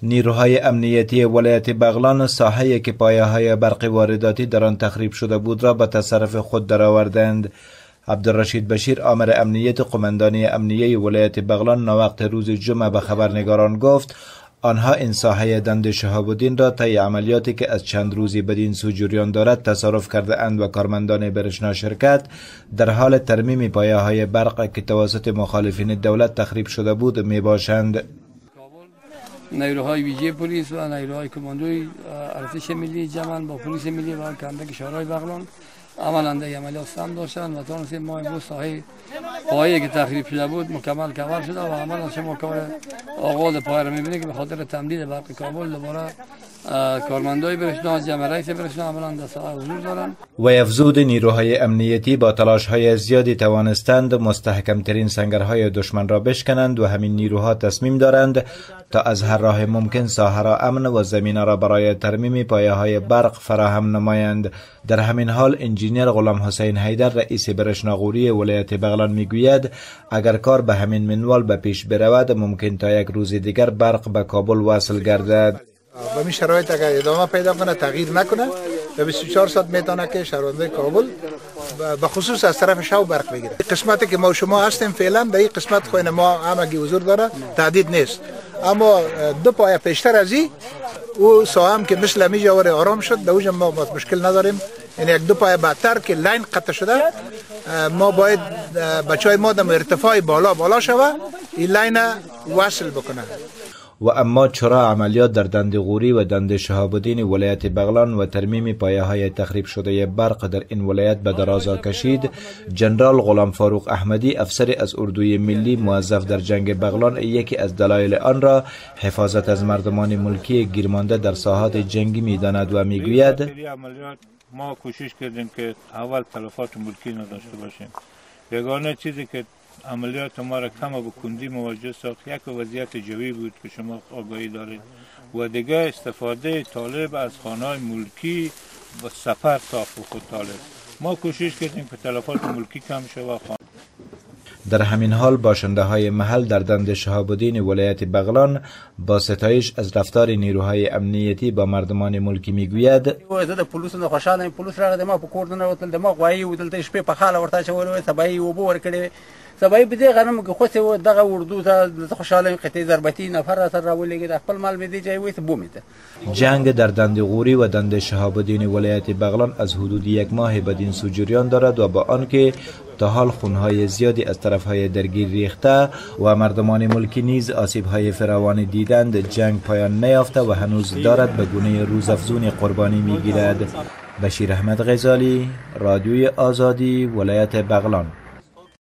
نیروهای امنیتی ولایت بغلان ساحه که پایه های برق وارداتی در آن تخریب شده بود را به تصرف خود درآوردند. عبدالرشید بشیر، آمر امنیت قماندانی امنیه ولایت بغلان، ناوقت روز جمعه به خبرنگاران گفت آنها این ساحه دند شهاب الدین را طی عملیاتی که از چند روزی بدین سو جریان دارد تصرف کرده اند و کارمندان برشنا شرکت در حال ترمیم پایه های برق که توسط مخالفین دولت تخریب شده بود می باشند. نیروهای ویژه پلیس و نیروهای کماندوی ارتش ملی جمعاً با پلیس ملی و کندک شهرهای بغلان عملاً در عملیات سهم داشتند و توانستیم ما امروز ساحه پایه که تخریب شده بود مکمل کور شده و عملاً شما کار آغاز پایه را می‌بینید که به خاطر تمدید برق کابل دوباره کارمندای برشنا، جمع رئیس برشنا عملاً در ساحه حضور دارند. و افزود نیروهای امنیتی با تلاش‌های زیادی توانستند مستحکم‌ترین سنگرهای دشمن را بشکنند و همین نیروها تصمیم دارند تا از هر راه ممکن ساحه را امن و زمینه را برای ترمیم پایه‌های برق فراهم نمایند. در همین حال انجینیر غلام حسین حیدر، رئیس برشناغوری ولایت بغلان، میگوید اگر کار به همین منوال به پیش برود ممکن تا یک روز دیگر برق به کابل وصل گردد. به این شرایط اگر ادامه پیدا کنه، تغییر نکنه، در 24 ساعت میتونه که شهروندای کابل به خصوص از طرف شو برق بگیره. قسمتی که ما شما هستیم فعلا در این قسمت خو ما همگی حضور داره، تهدید نیست، اما دو پایه پیشتر از این او ساهم که مثل همی جوار آرام شد، در اوج ما مشکل نداریم. یعنی یک دو پایه بعدتر که line قطع شده، ما باید بچهای ما در ارتفاع بالا بالا شوه این line وصل بکنه. و اما چرا عملیات در دند غوری و دند شهاب الدین ولایت بغلان و ترمیم پایه های تخریب شده برق در این ولایت به درازا کشید، جنرال غلام فاروق احمدی، افسر از اردوی ملی موظف در جنگ بغلان، یکی از دلایل آن را حفاظت از مردمان ملکی گیرمانده در ساحات جنگی میداند و میگوید ما کوشش کردیم که اول تلفات ملکی نداشته باشیم. یگانه چیزی که عملیات ما را کم به کندی مواجه ساخت یک وضعیت جوی بود که شما آگاهی دارید و دیگه استفاده طالب از خانه‌های ملکی و سفر ساخت خود طالب. ما کوشش کردیم که تلفات ملکی کم شود. در همین حال باشنده های محل در دند شهاب الدین ولایت بغلان با ستایش از رفتار نیروهای امنیتی با مردمان ملکی میگوید زه د پولیسو نه خوشحاله یم. پولیس راغی د ما په کور ننوتل، د ما غوایي و دلته شپې په خاله ورته اچولې وې، سبا یې اوبه ورکړې وې، سبا یې په دې غنمو کې خوسې و. دغه اردو ته زه خوشحاله یم. قطعې ضربتي نفر راسره راولېږي، د خپل مال مې دې جای وایست بومې ته. جنگ در دند غوری و دند شهاب الدین ولایت بغلان از حدود یک ماه بدین سو جریان دارد و با آنکه تا حال خونهای زیادی از طرفهای درگیر ریخته و مردمان ملکی نیز آسیبهای فراوان دیدند، جنگ پایان نیافته و هنوز دارد به گونه روزافزون قربانی میگیرد. بشیر احمد غزالی، رادیوی آزادی، ولایت بغلان.